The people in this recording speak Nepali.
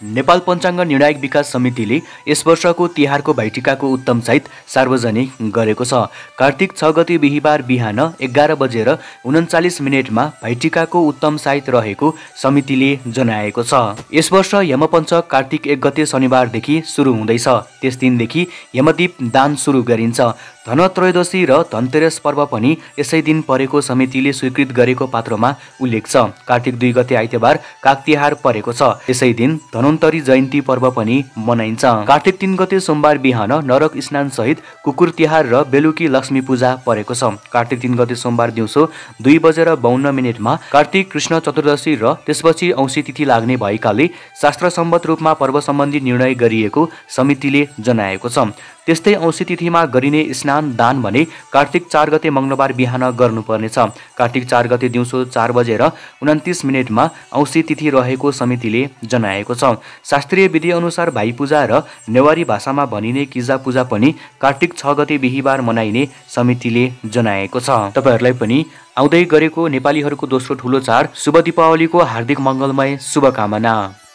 नेपाल पञ्चाङ्ग निर्णायक विकास समितिले यस वर्षको तिहारको भाइटिकाको उत्तम साइत सार्वजनिक गरेको छ। कार्तिक 6 गते बिहिबार बिहान 11 बजेर 39 मिनेटमा भाइटिकाको उत्तम साइत रहेको समितिले जनाएको छ। यस वर्ष यमपञ्चक कार्तिक 1 गते शनिबारदेखि सुरु हुँदैछ। त्यस दिनदेखि यमदीप दान सुरु गरिन्छ। धनत्रयोदशी र धनतेरस पर्व पनि यसै दिन परेको समितिले स्वीकृत गरेको पात्रमा उल्लेख छ। कार्तिक 2 गते आइतबार काग तिहार परेको छ। यसै दिन धन्वन्तरी जयन्ती पर्व पनि मनाइन्छ। कार्तिक 3 गते सोमबार बिहान नरक स्नान सहित कुकुर तिहार र बेलुकी लक्ष्मी पूजा परेको छ। कार्तिक 3 गते सोमबार दिउँसो 2 बजेर 52 मिनेटमा कार्तिक कृष्ण चतुर्दशी र त्यसपछि औँसी तिथि लाग्ने भएकाले शास्त्र सम्बद्ध रूपमा पर्व सम्बन्धी निर्णय गरिएको समितिले जनाएको छ। त्यस्तै औँसी तिथिमा गरिने स्नान दान भने कार्तिक 4 गते मङ्गलबार बिहान गर्नुपर्नेछ। कार्तिक 4 गते दिउँसो 4 बजेर 29 मिनेटमा औँसी तिथि रहेको समितिले जनाएको छ। शास्त्रीय विधि अनुसार भाइ पूजा र नेवारी भाषामा भनिने किजा पूजा पनि कार्तिक 6 गते बिहिबार मनाइने समितिले जनाएको छ। तपाईहरुलाई पनि आउँदै गरेको नेपालीहरूको दोस्रो ठुलो चाड शुभ दीपावलीको हार्दिक मङ्गलमय शुभकामना।